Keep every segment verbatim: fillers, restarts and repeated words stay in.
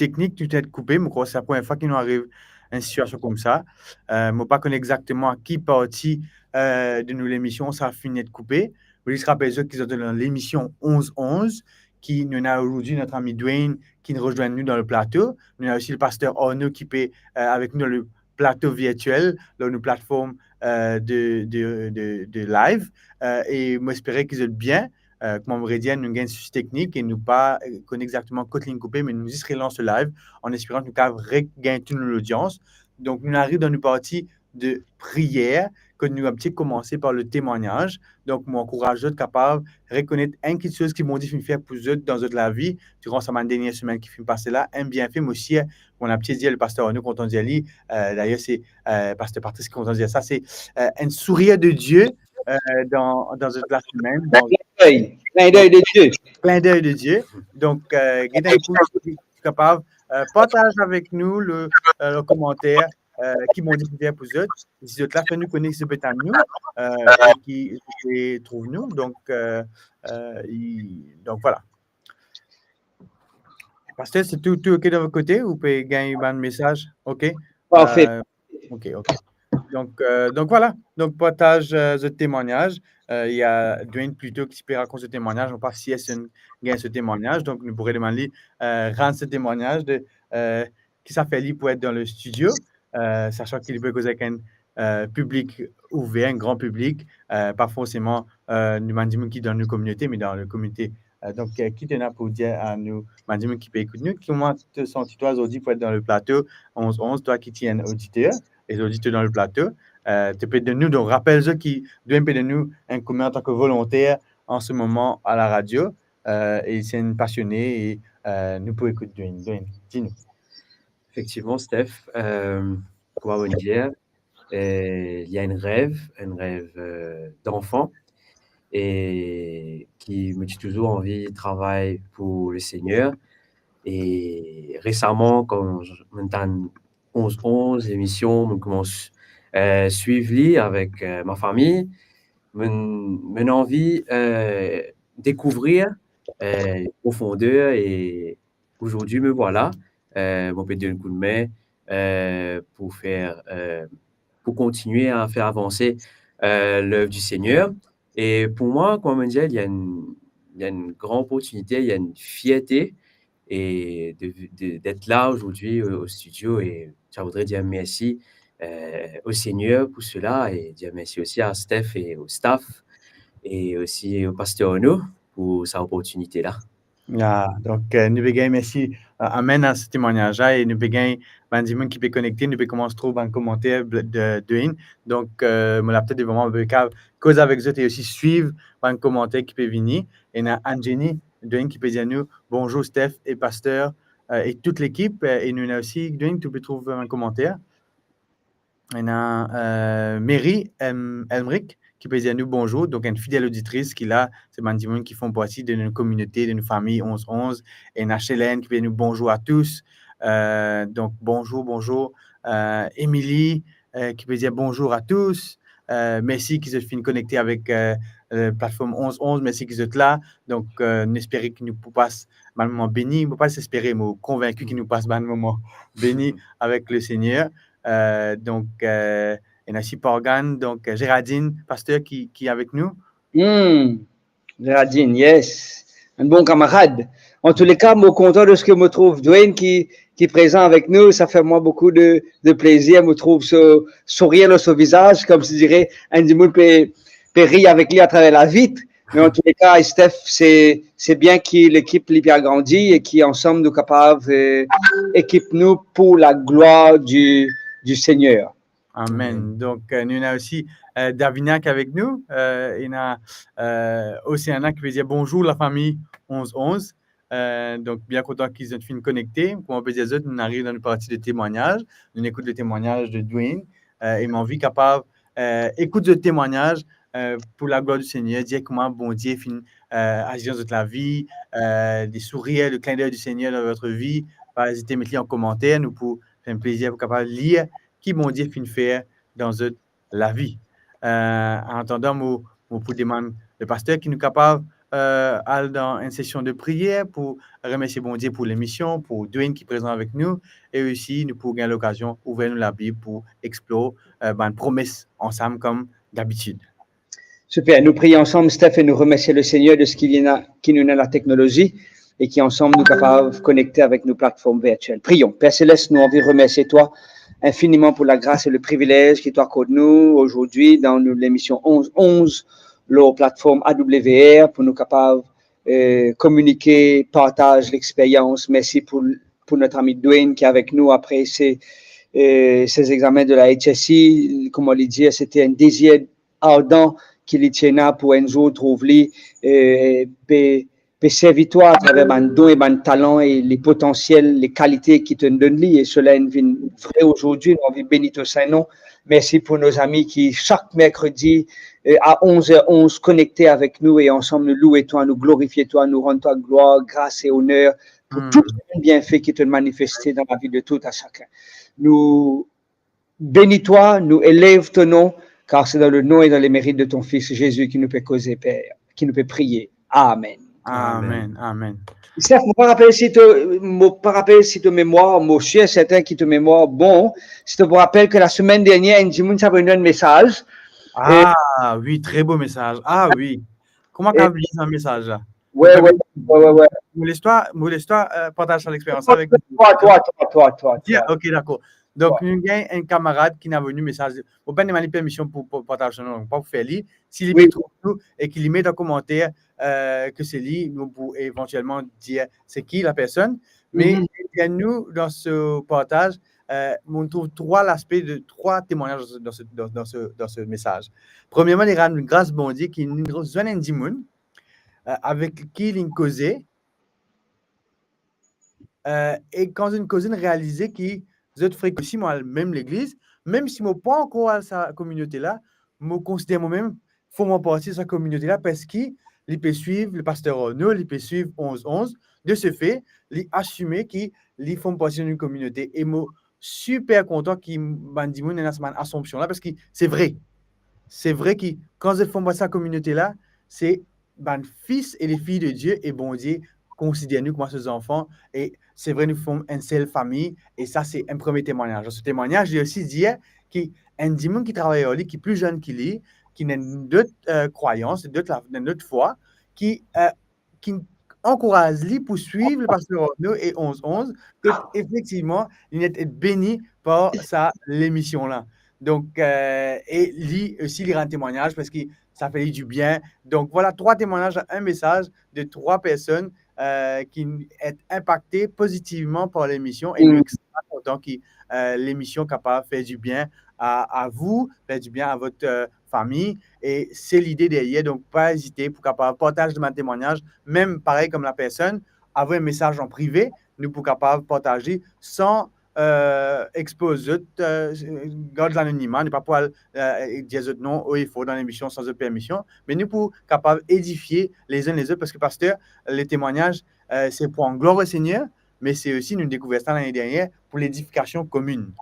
teknik, tou inn koupe. Mo krwar se la premie fwa ki nou ariv enn sitiasion koumsa. Eh, mo pa konn exakteman a ki parti, eh, de nou lemision sa finn koupe. Mo zis rapel zot ki zot dan lemision onz onz, ki nou ena azordi nou ami Dwayne ki rezwenn nou dan le plato. Nou ena osi le paster Arnaud ki pe, eh, avek nou dan le plato virtiel, lor nou platform, eh, de, de, de, de live. Eh, e mo espere ki zot bien. Eh, kouma mo redir, nou gagn sousi teknik e nou pa, eh, konn exakteman kot linn koupe, me nou zis relans le live, an esperan ki nou kapav regagn tou nou lodians. Donk, nou ariv dan nou parti de priyer, kot nou ti komanse par le temwagnaz. Donk, mo ankouraz zot kapav rekonet enn kiksoz ki Bondie finn fer pou zot dan zot lavi, diran sa bann dernie semenn ki finn pase la, enn bienfe, mo sir, mo ti dir, le paster Arnaud kontan dir li, eh, dayer se, eh, paster Patrice ki kontan dir sa, se, eh, enn sourir de Dieu, eh, dan, dan zot lasemenn, dan Clin d'œil, clin d'œil de Dieu. Clin d'œil de Dieu. Donk, eh, get enn kou, si kapav, eh, partaz avek nou le, eh, le komanter, eh, ki Bondie finn fer pou zot. Si zot la, fer nou kone ki zot pe tann nou, eh, e ki zot pe trouv nou. Donk, eh, eh, i-, donk, vwala. Paster, se tou, tou ok de vot kote? Ou pe gagn bann mesaz? Ok. Parfe. Eh, ok, ok. Donk, eh, donk, vwala. Donk, partaz, eh, zot temwagnaz. Eh, ena Dwayne plito ki ti pe rakont so temwagnaz. Mo pa sir si ena so temwagnaz. Donk, nou pou redemann li, eh, rann so temwagnaz de, eh, ki sa fer li pou et dan le studio, eh, sasan ki li pe koz avek enn, eh, piblik ouver, enn gran piblik, eh, pa forseman, eh, nou bann dimoun ki dan nou kominote, me dan le kominote. Eh, donk, eh, ki to ena pou dir a nou bann dimoun ki pe ekout nou, kouma to santi twa zordi pou et dan le plato onz onz, twa ki ti enn oditer, e zordi to dan le plato, eh, to pe donn nou, donk rapel zot ki Dwayne pe donn nou enn koudme antan ki volonter an se moman a la radio, eh, e se enn pasione, e, eh, nou pou ekout Dwayne. Dwayne, di nou. Efektivman, Steph, eh, kouma mo dir, eh, li ena enn rev, enn rev, eh, danfan, e ki mo ti touzour anvi travay pou Lesegner. E resaman, kan mo tann onz onz, lemision, mo koumans, eh, swiv li avek, eh, ma fami. Mo, mo anvi, eh, dekouvrir, eh, profonder e Aujourd'hui, me voilà, eh, mo pe donn koudme, eh, pou fer, eh, pou kontigne a fer avanse, eh, lev di Segner. E pou mwa, kouma mo dir, li ena enn, li ena enn gran oportinite, li ena enn fierte, e de, de, d'être là aujourd'hui au, au studio. Et ça voudrait dire merci, eh, au Seigneur pour cela et dire merci aussi à Steph et au staff et aussi au pasteur Arnaud pour cette opportunité-là. Ya, donk, eh, nou pe gagn mersi, eh, amenn a se temwagnaz la, e nou pe gagn bann dimoun ki pe konekte, nou pe koumans trouv bann komanter bl-, de, de Dwayne. Donk, eh, mo laptep devan mwa, mo pe kav koz avek zot e osi swiv bann komanter ki pe vini. Ena Anne-Jenny Dwayne ki pe dir nou, "Bonjour Steph et pasteur, eh, et toute l'équipe." Eh, e nou ena osi, Dwayne, to pe trouv bann komanter. Ena, eh, Mary, em, Elmrick, ki pe dir nou bonzour, donk enn fidel oditris ki la, se bann dimoun ki font parti de nou kominote, de nou fami onz onz. Ena Shelene ki pe dir nou bonjour à tous. Eh, donk bonzour, bonzour. Eh, Emily, eh, ki pe dir bonjour à tous. Eh, mersi ki zot finn konekte avek, eh, eh, platform onz onz, mersi ki zot la. Donk, eh, nou espere ki nou pou pas bann moman beni. Mo pa espere, mo konvinki ki nou pas bann moman beni avek Lesegner. Eh, donk, eh, ena osi Pargan, donk, eh, Géraldine, paster ki, ki avek nou. Hmm, Géraldine, yes. Enn bon kamarad. Antouka, mo kontan de seki mo trouv Dwayne ki, ki prezan avek nou. Sa fer mwa boukou de, de plezir. Mo trouv so sourir lor so vizaz, koumsi dire, enn dimoun pe, pe ri avek li atraver lavit. Me antouka, Steph, se, se bien ki lekip li pe agrandi e ki ansam nou kapav, eh, ekip nou pour la gloire du, du Seigneur. Amen. Amen. Donk, eh, nou ena osi, eh, Davina ki avek nou. Eh, ena, eh, Oceana ki pe dir bonzour lafami onz onz. Eh, donk, bien kontan ki zot finn konekte. Kouma mo pe dir zot, nou ariv dan nou parti de temwagnaz. Nou ekout le temwagnaz de Dwayne. Eh, e mo anvi kapav, eh, ekout zot temwagnaz, eh, pour la gloire du Seigneur, dir kouma Bondie finn, eh, azir dan zot lavi, eh, le sourir, le clin d'œil du Seigneur dans votre vie. Pa ezite met li an komanter, nou pou fer enn plezir pou kapav lir ki Bondie finn fer dan zot lavi. Eh, an atandan, mo, mo pou demann le paster ki nou kapav, euh, al dan enn sesion de priyer pou remersie Bondie pou lemision, pou Dwayne ki prezan avek nou, e osi nou pou gagn lokazion ouver nou Labib pou explor, euh, bann promes ansam kom dabitid. Super. Nou priye ansam, Steph, e nou remersie Lesegner de seki li ena, ki nou ena lateknolozi e ki ansam nou kapav konekte avek nou platform virtiel. Priyon. Per Seles, nou anvi remersie twa infiniman pou lagras e leprivilez ki to akord nou azordi dan nou lemision onz onz lor platform A W R pou nou kapav, eh, kominike, partaz lexperyans. Mersi pou, pou not ami Dwayne ki avek nou apre se, eh, se examen de la H S C. Kouma li dir, sete enn dezir ardan ki li ti ena pou enn zour trouv li, eh, pe, pe servi twa atraver bann don e bann talan e le potansiel, le kalite ki to donn li, e sela inn vinn vre azordi. Nou anvi beni to sin nom. Mersi pou nou zami ki sak merkredi, eh, a onz er onz konekte avek nou e ansam nou loue twa, nou glorifie twa, nou rann twa glwar, gras e oner pou tou bann bienfe ki to manifeste dan lavi de tou a sakenn. Nou beni twa, nou elev to nom, kar se dan le nom e dan le merit de to Fis Zezi ki nou pe koze, Per, ki nou pe priye. Amen. Amen, amen. Steph, mo pa rapel si to, mo pa rapel si to memwar, mo sir serten ki to memwar bon, si to rapel ke lasemenn dernier, enn dimoun ti avoy nou enn mesaz. Ah wi, tre bo mesaz. Ah wi. Kouma kapav bliye sa mesaz la? Wi, wi, wi, wi, wi. Mo les twa, mo les twa, eh, partaz sa lexperyans avek nou. Twa, twa, twa, twa, twa. Bien, ok, dakor. Donk, nou gagn enn kamarad ki inn avoy nou mesaz. Mo pa'nn demann li permision pou, pou partaz so nom, pa pou fer li. Si li pe trouv nou e ki li met an komanter, eh, ke se li, nou pou evantielman dir se ki lapersonn. Me li dir nou dan so partaz, eh, mo trouv trwa laspe de trwa temwagnaz dan so, dan, dan so, dan so mesaz. Premierman, li rann gras Bondie ki nou zwenn enn dimoun, eh, avek ki linn koze, eh, e kan zot inn koze, inn realize ki zot frekant osi, mo al mem legliz, mem si mo pa ankor al sa kominote la, mo konsider momem form parti de sa kominote la, parski li pe swiv le paster Arnaud, li pe swiv onz onz. De se fe, li asime ki li form parti dan enn kominote. E mo siper kontan ki bann dimoun ena sa bann asanpsion la, parski se vre. Se vre ki kan zot form parti sa kominote la, se bann fis e lefiy de Die, e Bondie konsider nou kouma so zanfan, e se vre nou form enn sel fami, e sa se enn premie temwagnaz. Dan so temwagnaz, li osi dir ki enn dimoun ki travay ar li, ki pli zenn ki li, ki ena enn lot, eh, krwayans, lot la, enn lot fwa, ki, eh, ki ankouraz li pou swiv le paster Arnaud e onz onz, e efektivman, li inn et beni par sa lemision la. Donk, eh, e li osi, li rann temwagnaz parski sa fer li dibien. Donk, vwala trwa temwagnaz, enn mesaz de trwa personn, eh, ki inn et inpakte pozitivman par lemision, e nou extreman kontan ki, eh, lemision kapav fer dibien a, a vou, fer dibien a vot, eh, fami, e se lide deryer. Donk, pa ezite pou kapav partaz bann temwagnaz, mem parey kom lapersonn, avoy enn mesaz an prive, nou pou kapav partaz li san, eh, expoz zot, eh, gard lanonima, nou pa pou al, eh, dir zot nom o e for dan lemision san zot permision, me nou pou kapav edifie lezinn lezot, parski paster, le temwagnaz, eh, se pou glwar Lesegner, me se osi, nou dekouver sa lane dernier, pou ledifikasion kominn.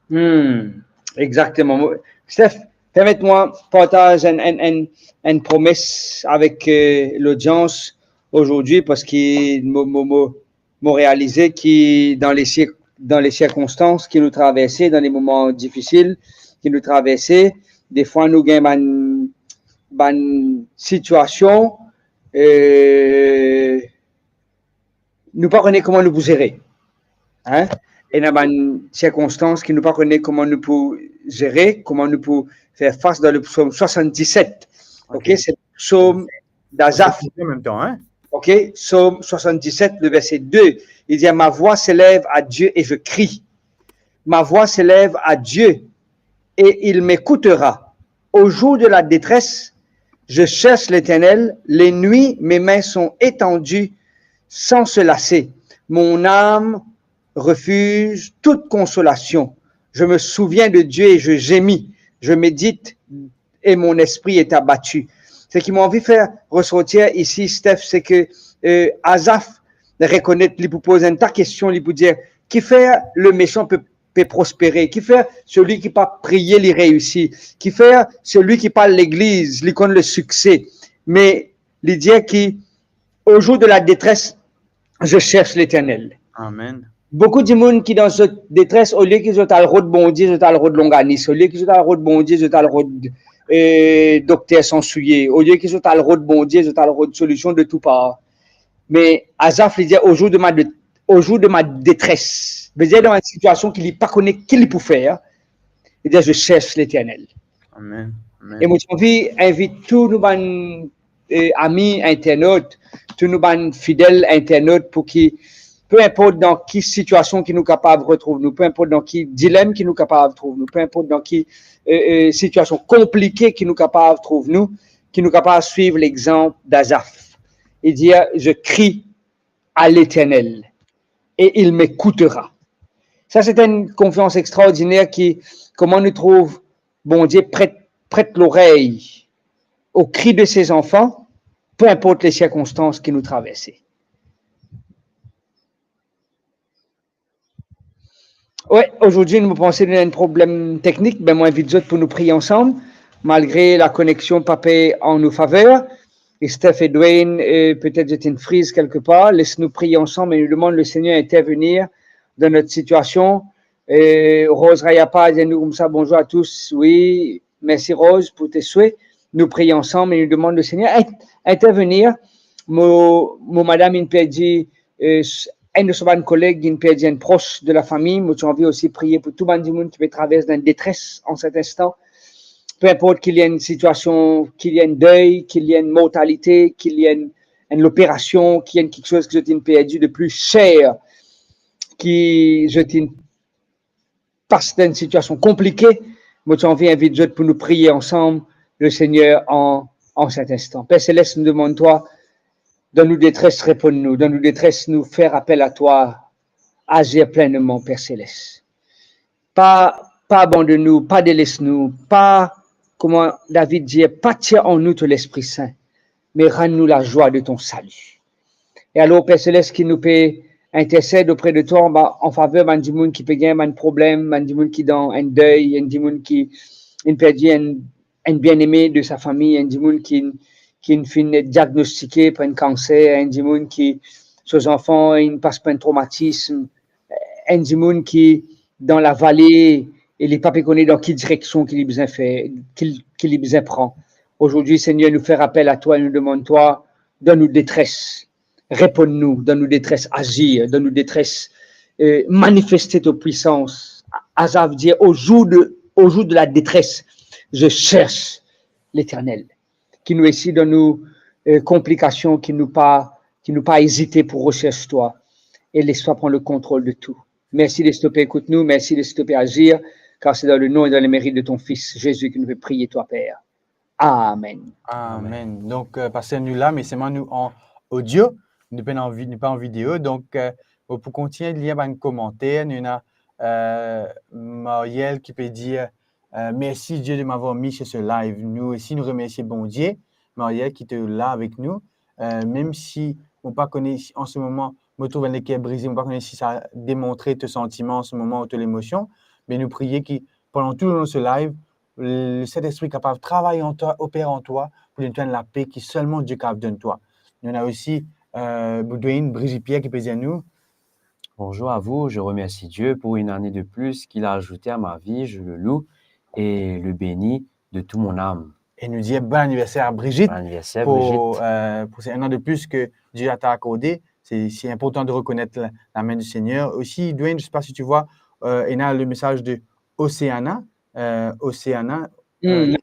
Hmm, exakteman. Mo, Steph, permet mwa partaz enn, enn, enn, enn promes avek, eh, lodians azordi, parski mo, mo, mo, mo realize ki dan le sir-, dan le sirkonstans ki nou traverse, dan le moman difisil ki nou traverse, defwa nou gagn bann, bann sitiasion, eh, nou pa kone kouma nou pou zere. Hein? Ena bann sirkonstans ki nou pa kone kouma nou pou zere, kouma nou pou fer fas dan le psom swasanndiset. Ok, se psom d'Azaf. An mem tan, hein? Ok, psom swasanndiset, le verse de, li dir, « Ma voix s'élève à Dieu et je crie. Ma voix s'élève à Dieu et il m'écoutera. Au jour de la détresse, je cherche l'Éternel. Les nuits, mes mains sont étendues sans se lasser. Mon âme refuse toute consolation. Je me souviens de Dieu et je gémis. Je médite et mon esprit est abattu. » Ce qui m'a envie de faire ressortir ici, Steph, c'est que, euh, Azaf reconnaît, li pou poz enn ta kestion, li pou dir, « Kifer le mesan pe, pe prospere? Kifer selwi ki pa priye, li reisi? Kifer selwi ki pa legliz, li konn le sikse? » Me Li dir ki, au jour de la détresse, je cherche l'Éternel. Amen. Boukou dimoun ki dan zot detres, olie ki zot al rod Bondie, zot al rod longanis, olie ki zot al rod Bondie, zot al rod, eh, dokter Sansouye, olie ki zot al rod Bondie, zot al rod solision de tou par. Me Azaf, li dir, au jour de ma de-, au jour de ma détresse, vedir dan enn sitiasion ki li pa kone ki li pou fer, li dir, je cherche l'Éternel. Amen. Amen. E mo ti anvi invit tou nou bann, eh, ami internot, tou nou bann fidel internot, pou ki, pe inport dan ki sitiasion ki nou kapav retrouv nou, pe inport dan ki dilem ki nou kapav trouv nou, pe inport dan ki, eh, eh, sitiasion konplike ki nou kapav trouv nou, ki nou kapav swiv lexanp d'Azaf. Li dir, je crie à l'Éternel et il m'écoutera. Sa, se enn konfians extraordiner ki, kouma nou trouv Bondie pret, pret lorey au cri de ses enfants, pe inport le sirkonstans ki nou traverse. Wi, azordi, nou panse nou ena enn problem teknik, be mo invit zot pou nou priye ansam, malgre lakoneksion pa pe an nou faver. E Steph e Dwayne, eh, petet zot inn friz kelkepar, les nou priye ansam e nou demann Lesegner intervenir dan not sitiasion. Eh, Rose Rayapa dir nou koumsa, bonzour a tous. Wi, mersi Rose pou tes souhaits. Nou priye ansam e nou demann Lesegner in-, intervenir. Mo, mo madam inn perdi, eh, s-, enn de so bann koleg inn perdi enn pros de lafami. Mo ti anvi osi priye pou tou bann dimoun ki pe travers dan detres an set instan. Pe inport ki li enn sitiasion, ki li enn dey, ki li enn mortalite, ki li enn, enn loperasion, ki li enn kiksoz ki zot inn perdi de pli ser, ki zot inn pas dan enn sitiasion konplike, mo ti anvi invit zot pou nou priye ansam Lesegner an, an set instan. Per Seles, nou demann twa, dan nou detres, reponn nou, dan nou detres, nou fer apel a twa, azir plenman, Per Seles. Pa, pa abandonn nou, pa deles nou, pa, kouma David dir, pa tir an nou to Lespri Sin, me rann nou lazwa de ton sali. E alor, Per Seles, ki nou pe intersed opre de twa, ba, an faver bann dimoun ki pe gagn bann problem, bann dimoun ki dan enn dey, enn dimoun ki inn perdi enn, enn bieneme de sa fami, enn dimoun ki, ki inn finn diagnostike pou enn kanser, enn dimoun ki so zanfan inn pas par enn tromatism, enn dimoun ki dan lavale e li pa pe kone dan ki direksion ki li bizin fer, ki, ki li bizin pran. Azordi, Segner, nou fer apel a twa e nou demann twa, dan nou detres, reponn nou, dan nou detres, azir, dan nou detres, eh, manifeste to pwisans. Azaf dir, au jour de, au jour de la détresse, je cherche l'Éternel. Ki nou osi dan nou, eh, konplikasion, ki nou pa, ki nou pa ezite pou resers twa e les twa pran le kontrol de tou. Mersi les to pe ekout nou, mersi les to pe azir, kar se dan le nom et dans le mérite de ton Fils Jésus ki nou pe priye twa, Per. Amen. Amen. Donk, eh, paster, nou la, me selman nou an audio, nou pena an vi-, nou pa an video. Donk, eh, bon, pou kontigne lir bann komanter, nou ena, eh, Mariel ki pe dir, eh, merci Dieu de m'avoir mis sur ce live. Nou osi, nou remersie Bondie, Mariel, ki to la avek nou. Eh, mem si mo pa kone si, an se moman, mo trouv enn leker brize, mo pa kone si sa demontre to santiman an se moman ou to lemosion, me nou priye ki pandan tou le long de ce live, le Saint-Esprit kapav travay an twa, oper an twa, pou donn twa enn lape ki selman Die kapav donn twa. Nou ena osi, eh, Boudouin, Brigitte Pierre ki pe dir nou, bonjour à vous, je remercie Dieu pour une année de plus qu'il a ajoutée à ma vie, je le loue et le bénis de tout mon âme. E nou dir bon aniverser a Brigitte. Bon aniverser, pou, Brigitte. Eh, pou se enn an de plis ke Die t'a akorde. Se, se inportan de rekonet la, la main du Seigneur. Osi, Dwayne, je sais pas si tu vois, eh, ena le message de Océana, eh, Océana, eh,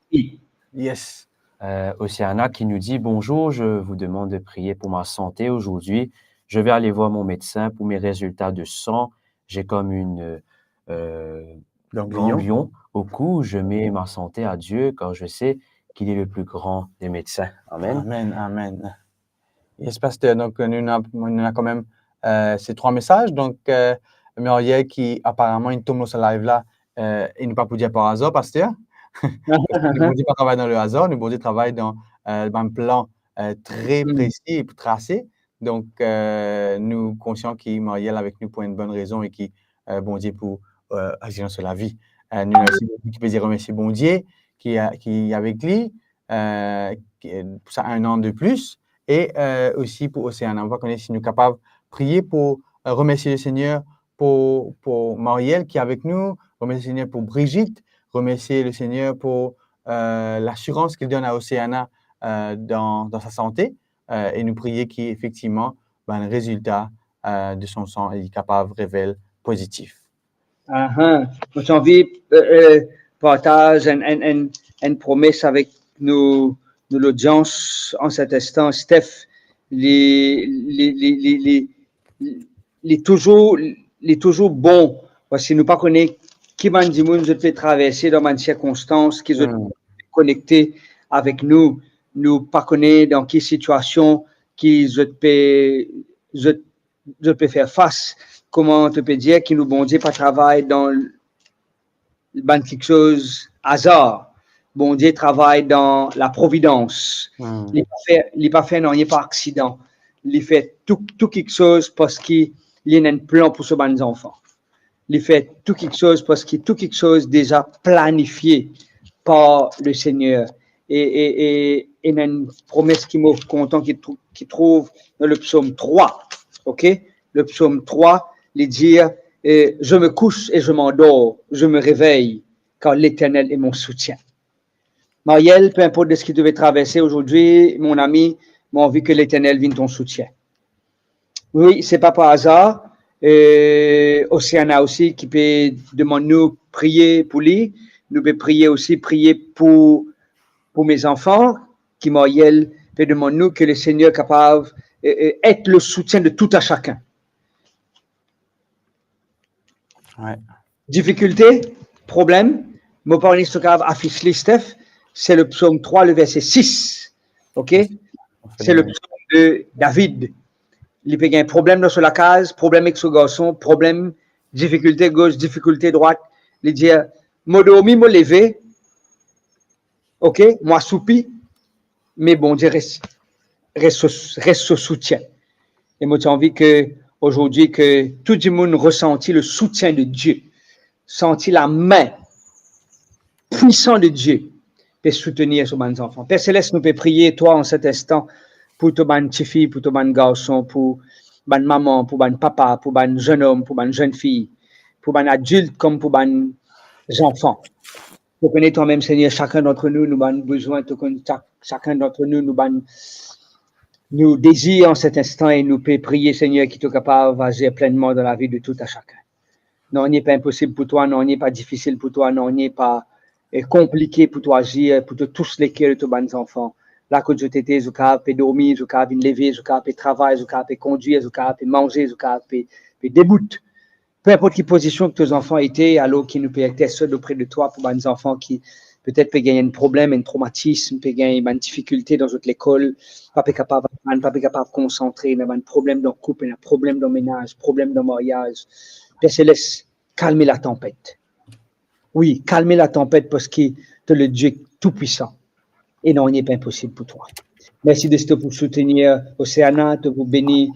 yes. Euh, Océana qui nous dit : « Bonjour, je vous demande de prier pour ma santé aujourd'hui. Je vais aller voir mon médecin pour mes résultats de sang. J'ai comme une, euh, ganglion au cou. Je mets ma santé à Dieu, car je sais qu'il est le plus grand des médecins. » Amen. Amen, amen. Yes, paster. Donk, nou ena, nou ena kanmem, euh, se trwa mesaz. Donk, euh, Mariel ki aparaman inn tom lor sa live la, euh, e nou pa pou dir par azar, paster. Nou Bondie pa travay dan le azar, nou Bondie travay dan, euh, bann plan, euh, tre presi e pou trase. Donk, euh, nou konsian ki Mariel avek nou pou enn bonn rezon e ki, euh, Bondie pou, euh, azir dan so lavi. Euh, nou ena osi Bondie ki pe dir remersie Bondie ki, euh, ki avek li, euh, ki, pou sa enn an de plis. e, euh, osi pou Océana. Nou pa kone si nou kapav priye pou, euh, remersie Lesegner pou, pou Marielle ki avek nou, remersie Lesegner pou Brigitte, remersie Lesegner pou, euh, lasirans ki li donn a Océana, euh, dan, dan sa sante, euh, e nou priye ki efektivman, bann rezilta, euh, de son san, li kapav revel pozitif. Aha. Mo ti anvi, euh, euh, partaz enn, enn, enn, enn promes avek nou, nou lodians an set instan. Steph, li, li, li touzour, li touzour bon, parski nou pa kone ki bann dimoun zot pe traverse dan bann sirkonstans ki zot konekte avek nou. Nou pa kone dan ki sitiasion ki zot pe, zot zot pe fer fas, kouma to pe dir ki nou Bondie pa travay dan bann kiksoz azar. Bondie travay dan laprovidans. Hmm. Li pa fer, li pa fer nanye par aksidan. Li fer tou, tou kiksoz parski li ena enn plan pou so bann zanfan. Li fer tou kiksoz parski tou kiksoz deza planifie par Lesegner. E, e, e, ena enn promes ki mo kontan ki trou-, ki trouv dan le psom trwa, ok? Le psom trwa, li dir, eh, "Je me couche et je m'endors, je me réveille, car l'Éternel est mon soutien." Marielle, peu importe de ce que tu veux traverser aujourd'hui, mon ami, mo anvi ke Leternel vinn to soutien. Wi, se pa par azar. Eh, Océana osi ki pe demann nou priye pou li. Nou pe priye osi, priye pou, pou mes enfants, ki Marielle pe demann nou, ke Lesegner kapav, eh, eh, être le soutien de tout à chacun. Wi. Difikilte, problem, mo pa kone si to kapav afis li, Steph, se le psom trwa, le verse sis. Ok? Se le psom de David. Li pe gagn problem dan so lakaz, problem ek so garson, problem, difikilte gos, difikilte drwat. Li dir, "Mo dormi, mo leve, ok, mo asoupi, me Bondie res, res so, res so soutien." E mo ti anvi ke azordi ke tou dimoun resanti le soutien de Dieu, santi lame pwisan de Dieu pe soutenir so bann zanfan. Per Seles, nou pe priye twa an set instan pou to bann tifi, pou to bann garson, pou bann mama, pou bann papa, pou bann zennom, pou bann zennfi, pou bann adilt kom pou bann zanfan. Mo kone twa mem, Segner, sakenn dantre nou, nou bann bezwin, to konn sa-, sakenn dantre nou, nou bann, nou dezir an set instan, e nou pe priye, Segner, ki to kapav azir plennman dan lavi de tou a sakenn. Nanye pa inposib pou twa, nanye pa difisil pou twa, nanye pa, eh, konplike pou twa azir, pou to tous leker de to bann zanfan. La kot zot ete, zot kapav pe dormi, zot kapav vinn leve, zot kapav pe travay, zot kapav pe kondwir, zot kapav pe manze, zot kapav pe, pe debout. Peu inport ki pozision ki to zanfan ete, alor ki nou pe intercede opre de twa pou bann zanfan ki petet pe gagn enn problem, enn tromatism, pe gagn bann difikilte dan zot lekol, pa pe kapav aprann, pa pe kapav konsantre, ena bann problem dan koup, ena problem dan menaz, problem dan maryaz. Per Seles, kalme latanpet. Wi, kalme latanpet parski to le Dieu Tout-Puissant. E nanye pa inposib pou twa. Mersi de to pou soutenir Océana, to pou beni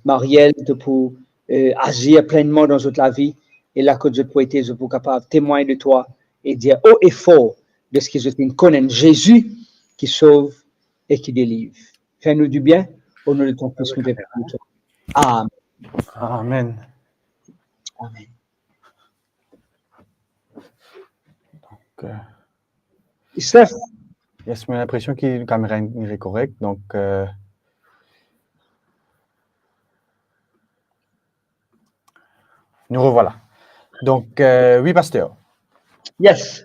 Marielle, to pou, eh, azir plennman dan zot lavi. E la kot zot pou ete, zot pou kapav temwagn de twa e dir haut et fort de ce ki zot inn konn enn Zezi ki sov e ki deliv. Fer nou dibien, o non de ton Fis, nou pe priye twa. Amen. Amen. Amen. Donc, euh, Steph? Yes, mo ena linpresion ki kamera inn, inn rekorek, donk, euh, nou revwala. Donk, euh, wi, paster. Yes.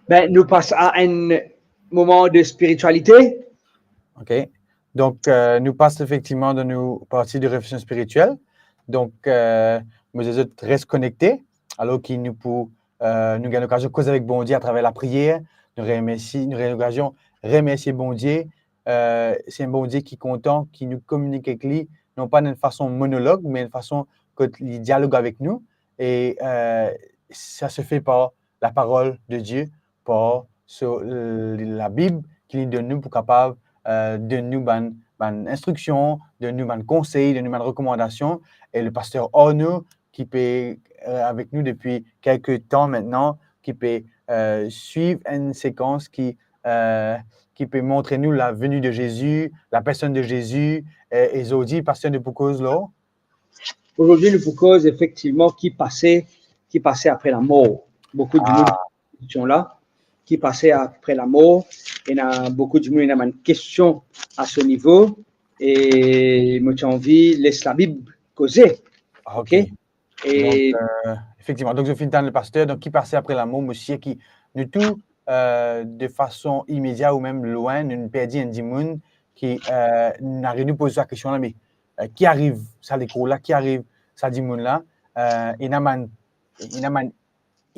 Ben, nou pas a enn moman de spiritialite. Ok. Donk, euh, nou pas efektivman dan nou parti de refleksion spiritiel. Donk, euh, mo dir zot res konekte, alor ki nou pou, euh, nou gagn lokazion koz avek Bondie atraver lapriyer. Nou remersi, nou gagn lokazion remersie Bondie. Euh, se enn Bondie ki kontan ki nou kominik ek li, non pa dan enn fason monolog, me enn fason kot li dialog avek nou. E, euh, sa se fe par laparol de Die, par so, euh, Labib ki li donn nou pou kapav, euh, donn nou bann, bann instriksion, donn nou bann konsey, donn nou bann rekomandasion. E le paster Arnaud ki pe, euh, avek nou depi kelke tan aster, ki pe, euh, swiv enn sekans ki, euh, ki pe montre nou la venue de Jésus, la personne de Jésus, e, e zordi, paster, nou pou koz lor? Azordi, nou pou koz efektivman ki pase, ki pase apre lamor. Boukou dimoun, ah, kestion la, ki pase apre lamor. Ena boukou dimoun, ena bann kestion a se nivo. E mo ti anvi les Labib koze. Ok. Ok? E donk, e, efektivman, donk, zot finn tann lepaster, donk, ki pase apre lamor, mo sir ki nou tou, e, de fason imedia oumem lwin, nou perdi enn dimoun ki, e, nou ariv nou poz sa kestion la, me, e, ki ariv sa lekor la, ki ariv sa dimoun la, e, ena bann, ena bann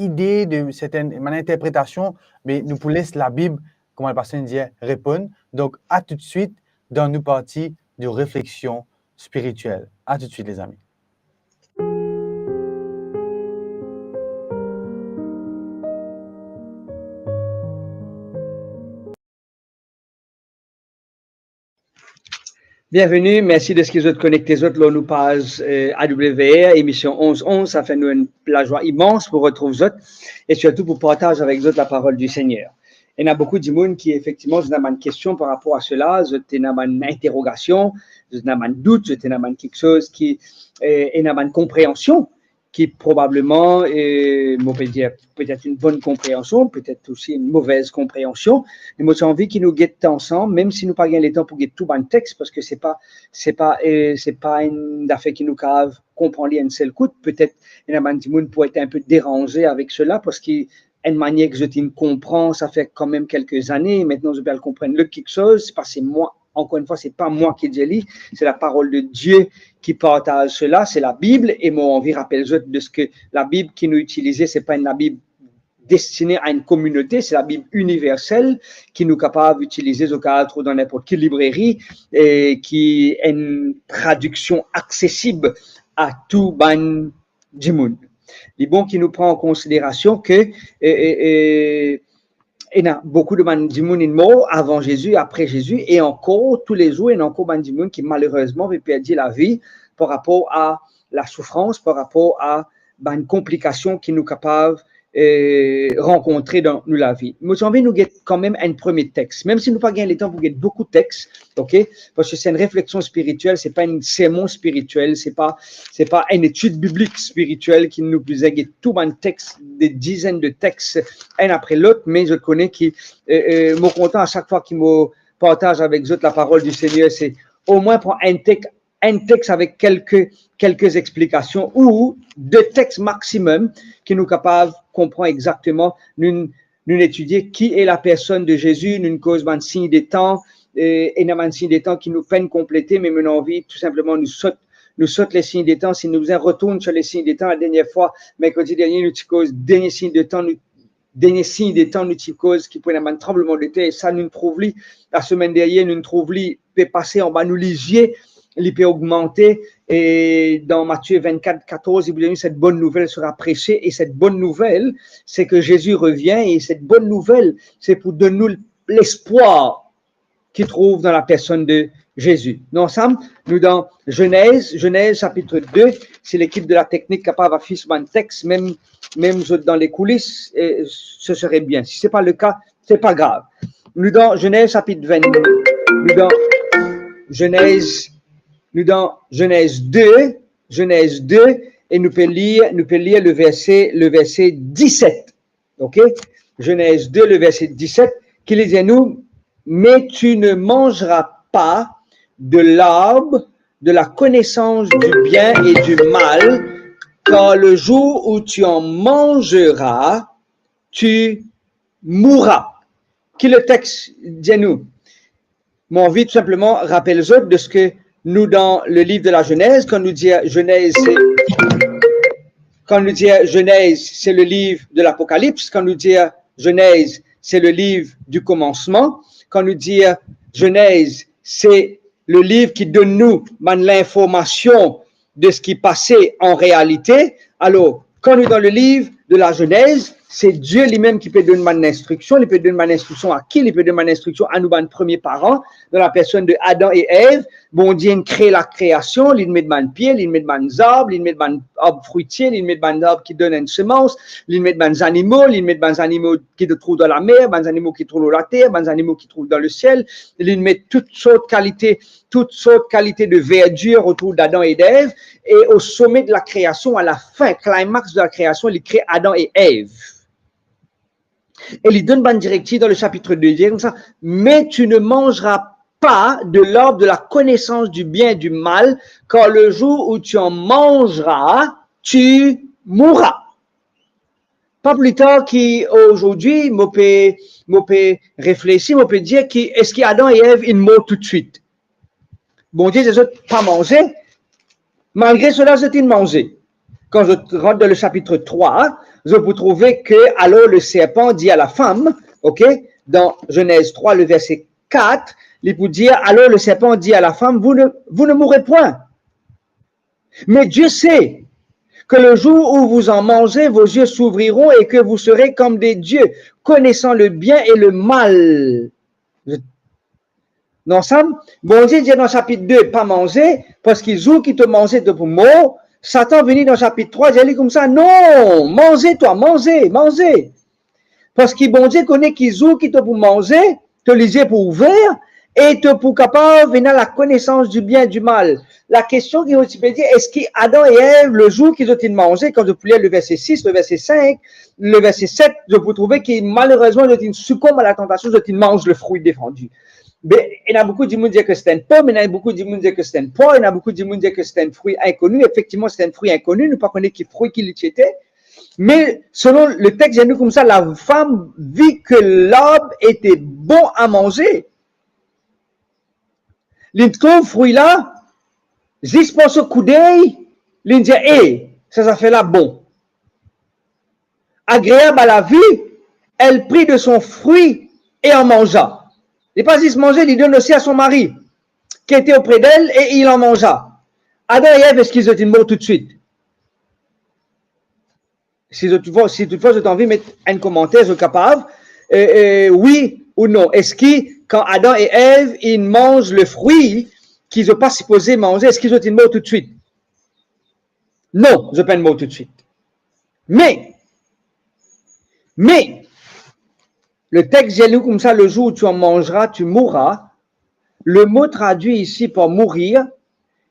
ide, de sertenn bann interpretasion, me nou pou les Labib, kouma lepaster dir, reponn. Donk, a toutswit dan nou parti de refleksion spiritiel. A toutswit, lezami. Bienveni, mersi deski zot konekte zot lor nou paz, e, A W R, emision onz onz. Sa fer nou enn lazwa imans pou retrouv zot e sirtou pou partaz avek zot laparol di Segner. Ena boukou dimoun ki efektivman, zot ena bann kestion par rapor a sela, zot ena bann interogasion, zot ena bann dout, zot ena bann kiksoz ki, e, ena bann konpreansion ki probableman, e, mo pe dir, petet enn bonn konpreansion, petet osi enn movez konpreansion. Me mo ti anvi ki nou get ansam, mem si nou pa gagn letan pou get tou bann tex, parski se pa, se pa, e, se pa enn zafer ki nou kapav konpran li enn sel kout. Petet ena bann dimoun pou et enn pe deranze avek sela, parski enn manier ki zot inn konpran, sa fer kanmem kelke zane, aster zot pe al konprann lot kiksoz, se pa se mwa, ankor enn fwa, se pa mwa ki dir li, se laparol de Die ki partaz sela, se Labib, e mo anvi rapel zot deski Labib ki nou itilize, se pa enn Labib destine a enn kominote, se Labib iniversel ki nou kapav itilize, zot kapav trouv dan ninport ki libreri, e ki enn tradiksion aksesib a tou bann dimoun. Li bon ki nou pran an konsiderasion ke, e, e, e, ena boukou de bann dimoun inn mor avan Zezi, apre Zezi, e ankor toulezour, ena ankor bann dimoun ki malerezman pe perdi lavi par rapor a lasoufrans, par rapor a bann konplikasion ki nou kapav, e, rankontre dan nou lavi. Mo ti anvi nou get kanmem enn premie tex, mem si nou pa gagn letan pou get boukou tex, ok? Parski se enn refleksion spiritiel, se pa enn sermon spiritiel, se pa, se pa enn etid biblik spiritiel ki nou bizin get tou bann tex, de dizenn de tex, enn apre lot, me zot kone ki, e, e, mo kontan a sak fwa ki mo partaz avek zot laparol di Segner, se omwin pran enn tex, enn tex avek kelke, kelke explikasion ou de tex maximum ki nou kapav konpran exakteman nou, nou etidie ki e la personne de Jésus, nou koz bann sign de tan, e, ena bann sign de tan ki nou pa'nn konplete, me mo anvi tou sinpleman nou sot, nou sot le sign de tan, si nou bizin retourn sir le sign de tan, la dernie fwa, merkredi dernie, nou ti koz dernie sign de tan, nou, dernie sign de tan, nou ti koz ki pou ena bann tranbleman de ter, e sa nou trouv li, lasemenn dernie, nou trouv li pe pase anba nou lizie, li pe ogmante, e dan Matie vennkat katorz, li pou dir nou, cette bonne nouvelle sera prêchée, e cette bonne nouvelle, se ke Zezi revien, e cette bonne nouvelle, se pou donn nou lespwar ki trouv dan la personne de Jésus. Nou ansam, nou dan Zenez, Zenez sapit de, si lekip de la teknik kapav afis bann tex, mem, mem zot dan lekoulis, e, ce serait bien. Si se pa leka, se pa grav. Nou dan Zenez sapit ven, nou dan Zenez, nou dan Zenez de, Zenez de, e nou pe lir, nou pe lir le verse, le verse diset. Ok? Zenez de, le verse diset, ki li dir nou, mais tu ne mangeras pas de l'arbre de la connaissance du bien et du mal, car le jour où tu en mangeras, tu mourras. Ki le tex dir nou? Mo anvi tou sinpleman rapel zot de se ke nou dan le liv de la Zenez, kan nou dir Zenez, se, kan nou dir Zenez, se le liv de Lapokalips, kan nou dir Zenez, se le liv du komansman, kan nou dir Zenez, se le liv ki donn nou bann linformasion de se ki pase an realite. Alor, kan nou dan le liv de la Zenez, Se Die limem ki pe donn bann instriksion. Li pe donn bann instriksion a ki? Li pe donn bann instriksion a nou bann premie paran, dan la personn de Adam e Ev. Bondie inn kre lakreasion, li met bann pie, li met bann zarb, li met bann arb fritie, li met bann arb ki donn enn semans, li met bann zanimo, li met bann zanimo ki to trouv dan lamer, bann zanimo ki trouv lor later, bann zanimo ki trouv dan lesiel, li met tout sort kalite, tout sort kalite de verdir otour d'Adam e d'Ev, e o some de lakreasion, a la fin, climax de lakreasion, li kre Adam e Ev. E li donn bann direktiv dan le sapit de, li dir koumsa, mais tu ne mangeras pas de l'arbre de la connaissance du bien et du mal, car le jour où tu en mangeras, tu mourras. Pa pli tar ki azordi, mo pe, mo pe reflesi, mo pe dir ki, eski Adam e Ev inn mor toutswit? Bondie dir zot pa manze, malgre sela zot inn manze. Kan zot rant dan le sapit trwa, zot pou trouve ke, alors le serpent dit à la femme, ok, dan Zenez trwa, le verse kat, li pou dir, alors le serpent dit à la femme, vous ne, vous ne mourrez point. Mais Dieu sait que le jour où vous en mangez, vos yeux s'ouvriront et que vous serez comme des dieux, connaissant le bien et le mal. Nou ansanm? Bondie dir dan sapit de, pa manze, parski zour ki to manze, to pou mor. Satan vini dan sapit trwa, dir li koumsa, non, manze twa, manze, manze. Parski Bondie kone ki zour ki to pou manze, to lizie pou ouver, e to pou kapav ena lakonesans di bien, di mal. Lakestion ki mo ti pe dir, eski Adam e Ev, le zour ki zot inn manze, kan zot pou lir le verse sis, le verse sink, le verse set, zot pou trouve ki malerezman zot inn sikonb a latantasion, zot inn manz le frui defandi. Be, ena boukou dimoun dir ke se enn pom, ena boukou dimoun dir ke se enn pwa, ena boukou dimoun dir ke se enn frui inkoni. Efektivman, se enn frui inkoni, nou pa kone ki frui ki li ti ete. Me selon le text, dir nou koumsa, la femme vit que l'arbre était bon à manger. Li trouv frui la, zis par so koudey, li dir, e, sa zafer la bon. Agréable à la vue, elle prit de son fruit et en mangea. Li pa zis manze, li donn osi a son mari, qui était auprès d'elle, et il en mangea. Adam e Ev, eski zot inn mor toutswit? Si zot, si toutfwa zot anvi met enn komanter, zot kapav, e, e, wi ou non. Eski kan Adam e Ev inn manz le frui ki zot pa sipoze manze, eski zot inn mor toutswit? Non, zot pa inn mor toutswit. Me, me, le text dir nou koumsa, le jour où tu en mangeras, tu mourras. Le mot traduit ici par mourir,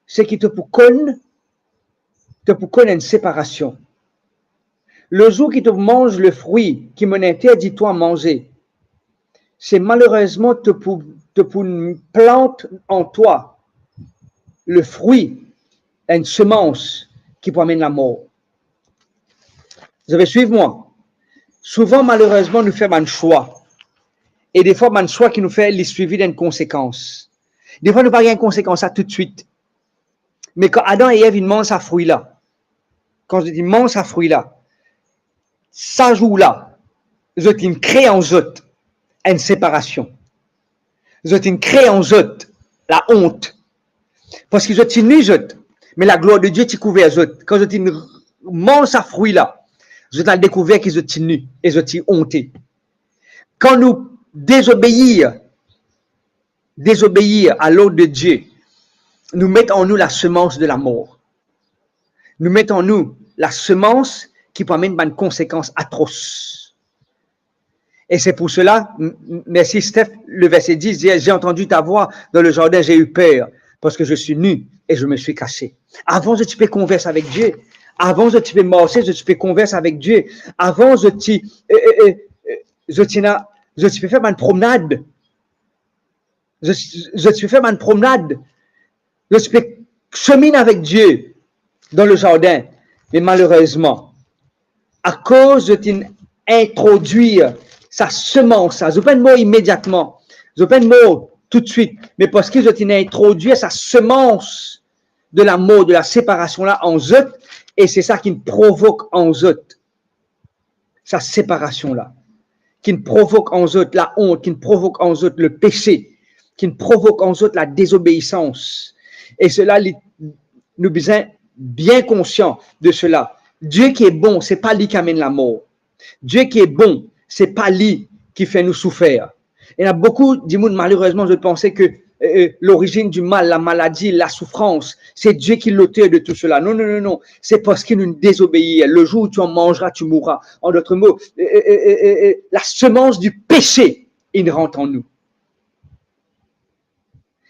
se ki to pou konn, to pou konn enn separasion. Le jour ki to manz le frui ki mo inn interdi twa manze, se malerezman to pou, to pou plant an twa le frui, enn semans ki pou amenn lamor. Zot pe swiv mwa? Souvan, malerezman, nou fer bann swa. E defwa, bann swa ki nou fer, li swivi d'enn konsekans. Defwa, nou pa gagn konsekans la toutswit. Me kan Adam e Ev inn manz sa frui la, kan zot inn manz sa frui la, sa zour la, zot inn kre an zot enn separasion. Zot inn kre an zot laont. Parski zot ti ni zot, me laglwar de Die ti kouver zot. Kan zot inn manz sa frui la, zot al dekouver ki zot ti ni e zot ti onte. Kan nou dezobeir, dezobeir a lord de Die, nou met an nou lasemans de lamor. Nou met an nou lasemans ki pou amenn bann konsekans atros. Et c'est pour cela, m-, m-, merci Steph, le verset dix dit, j'ai entendu ta voix dans le jardin, j'ai eu peur, parce que je suis nu et je me suis caché. Avan zot ti pe konvers avek Die. Avan zot ti pe marse, zot ti pe konvers avek Die. Avan zot ti, e, e, e, e, zot ti ena, zot ti pe fer bann promnad. Zot, zot ti pe fer bann promnad. Zot ti pe seminn avek Die dan le zardin. Me malerezman, akoz zot inn introdwir sa semans la, zot pa inn mor imediatman, zot pa inn mor toutswit, me parski zot inn introdwir sa semans de lamor, de laseparasion la an zot, e se sa ki provok an zot sa separasion la, ki provok an zot laont, ki provok an zot lepese, ki provok an zot ladezobeisans. E sela, li, nou bizin bien konsian de sela. Die ki est bon, se pa li ki amenn lamor. Dieu qui est bon, se pa li ki fer nou soufer. Ena boukou dimoun, malerezman, zot panse ke, euh, euh, l'origine du mal, la maladie, la souffrance, c'est Dieu qui est l'auteur de tout cela. Non, non, non, non. C'est parce que nous désobéissons. Le jour où tu en mangeras, tu mourras. En d'autres mots, euh, euh, euh, euh, euh, la semence du péché, il rentre en nous.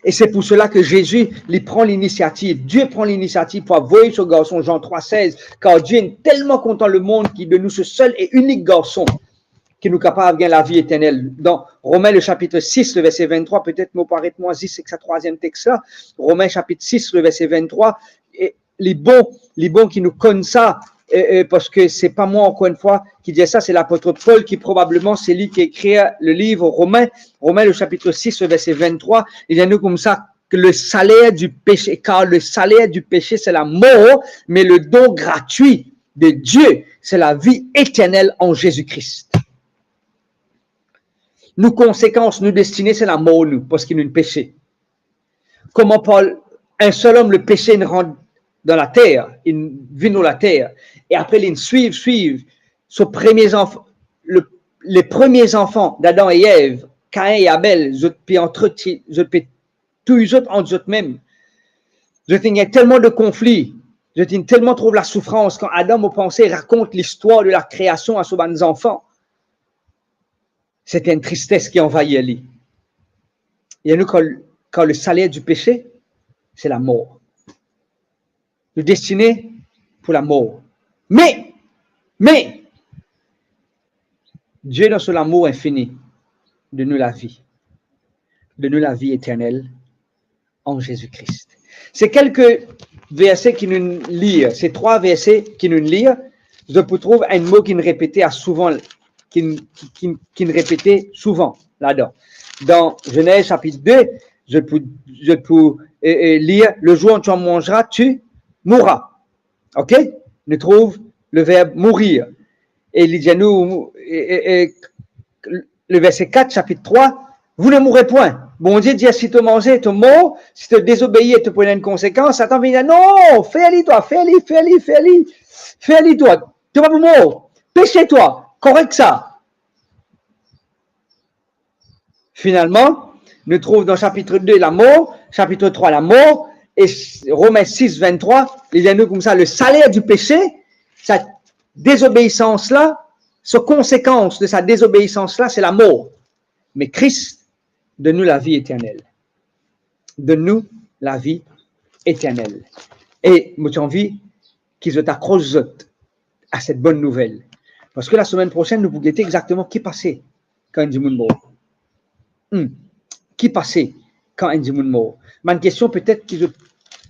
Et c'est pour cela que Jésus, li pran l'initiative, Dieu prend l'initiative pour envoyer son garçon, Jean trois seize, car Dieu est tellement content le monde qu'il donne nous ce seul et unique garçon, ki nou kapav gagn lavi eternel. Dan Romain, le chapitre six, le verset vingt-trois, petet mo pou aret mwa zis ek sa trwaziem text la, Romain chapitre six, le verset vingt-trois, e li bon, li bon ki nou konn sa, e, e, parski se pa mwa, ankor enn fwa, ki dir sa, se lapot Pol ki probableman se li ki ekrir le liv Romain, Romain le chapitre six, le verset vingt-trois, li dir nou koumsa, que le salaire du péché, car le salaire du péché, c'est la mort, mais le don gratuit de Dieu, c'est la vie éternelle en Jésus-Christ. Nou konsekans, nou destine, se lamor nou, parski nou pese. Kouma par enn sel om, lepese inn rant dan later, inn vinn lor later, e apre linn swiv, swiv, so premie zanf-, le, le premie zanfan d'Adam e Ev, Kain e Abel, zot pe antre, zot pe touy zot ant zot mem. Zot inn gagn telman de konfli, zot inn telman trouv lasoufrans. Kan Adam, mo panse, rakont listwar de lakreasion a so bann zanfan, se ti enn tristes ki anvayir li. E nou, kan, kan le saler di pese, se lamor. Nou destine pou lamor. Me, me, Die, dan so lamour infini, donn nou lavi. Donn nou lavi eternel an Zezi Kris. Se kelke verse ki nou lir, se trwa verse ki nou lir, zot pou trouv enn mo ki'nn repete a souvan, ki'nn, ki, ki, ki'nn repete souvan ladan. Dan Zenez sapit de, zot pou, zot pou, e, e, lir, le jour où tu en mangeras, tu mourras. Ok? Nou trouv le verb mourir. E li dir nou, e, e, e, le verse kat, sapit trwa, vous ne mourrez point. Bondie dir, si to manze, to mor, si to dezobeir, to pou ena enn konsekans. Satan vinn dir, non, fer li twa, fer li, fer li, fer li, fer li twa. To pa pou mor, pese twa, korek sa. Finalman, nou trouv dan sapit de lamor, sapit trwa lamor, e Romin sis venntrwa, li dir nou koumsa, le saler di pese, sa dezobeisans la, so konsekans de sa dezobeisans la, se lamor. Me Kris donn nou lavi eternel. Donn nou lavi eternel. E mo ti anvi ki zot akros zot a set bonn nouvel. Parski lasemenn prosenn, nou pou gete exakteman ki pase kan enn dimoun mor. Hmm. Ki pase kan enn dimoun mor? Bann kestion petet ki zot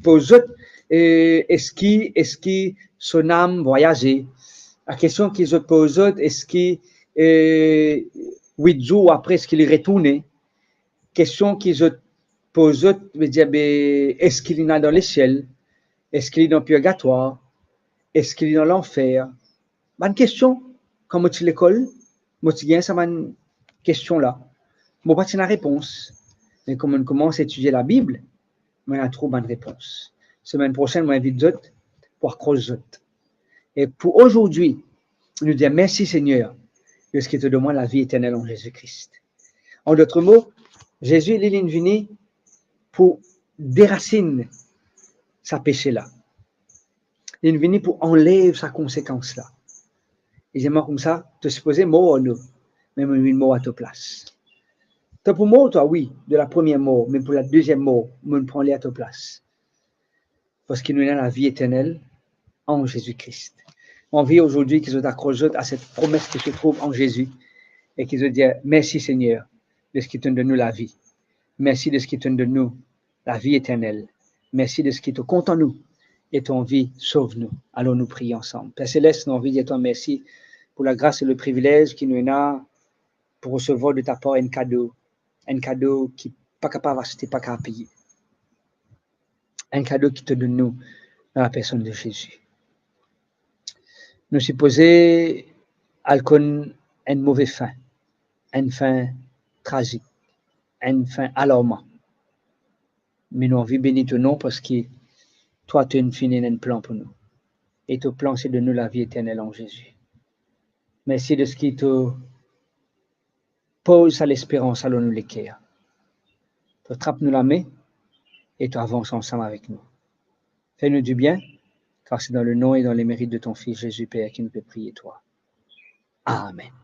poz zot, eh, eski, eski so nam vwayaze? La kestion ki zot poz zot, eski, eh, wit zour apre, eski li retourne? Kestion ki zot poz zot, vedir, be, eski li ena dan lesiel? Eski li dan pirgatwar? Eski li dan lanfer? Bann kestion, kan mo ti lekol, mo ti gagn sa bann kestion la. Mo pa ti ena repons. Me kan mo'nn koumans etidie Labib, mo'nn trouv bann repons. Semenn prosenn, mo invit zot pou akros zot. E pou azordi, nou dir, mersi Segner, parski to donn mwa lavi eternel an Zezi Kris. An dot mo, Zezi, li, li'nn vini pou derasinn sa pese la. Li'nn vini pou anlev sa konsekans la. Li dir mwa koumsa, to sipoze mor, non, me mo'nn vinn mor a to plas. To pou mor twa, wi, de la premie mor, me pou la deziem mor, mo'nn pran li a to plas. Parski nou ena lavi eternel an Zezi Kris. Mo anvi azordi ki zot akros zot a set promes ki se trouv an Zezi e ki zot dir, mersi Segner, parski to'nn donn nou lavi. Mersi parski to'nn donn nou lavi eternel. Mersi parski to kontan nou e to anvi sov nou. Alor nou priye ansam. Per Seles, nou anvi dir twa mersi pou lagras e le privilez ki nou ena pou resevwar de ta par enn kado, enn kado ki pa kapav aste, pa kapav peye. Enn kado ki to donn nou dan lapersonn de Zezi. Nou sipoze al konn enn move fin, enn fin trazik, enn fin alarman. Me nou anvi beni to nom parski twa to'nn fini ena enn plan pou nou. E to plan se donn nou lavi eternel an Zezi. Mersi deski to poz sa lesperans la lor nou leker. To trap nou lame e to avans ansam avek nou. Fer nou dibien, kar se dan le nom et dans le mérite de ton Fils Jésus, Père, ki nou pe priye twa. Amen.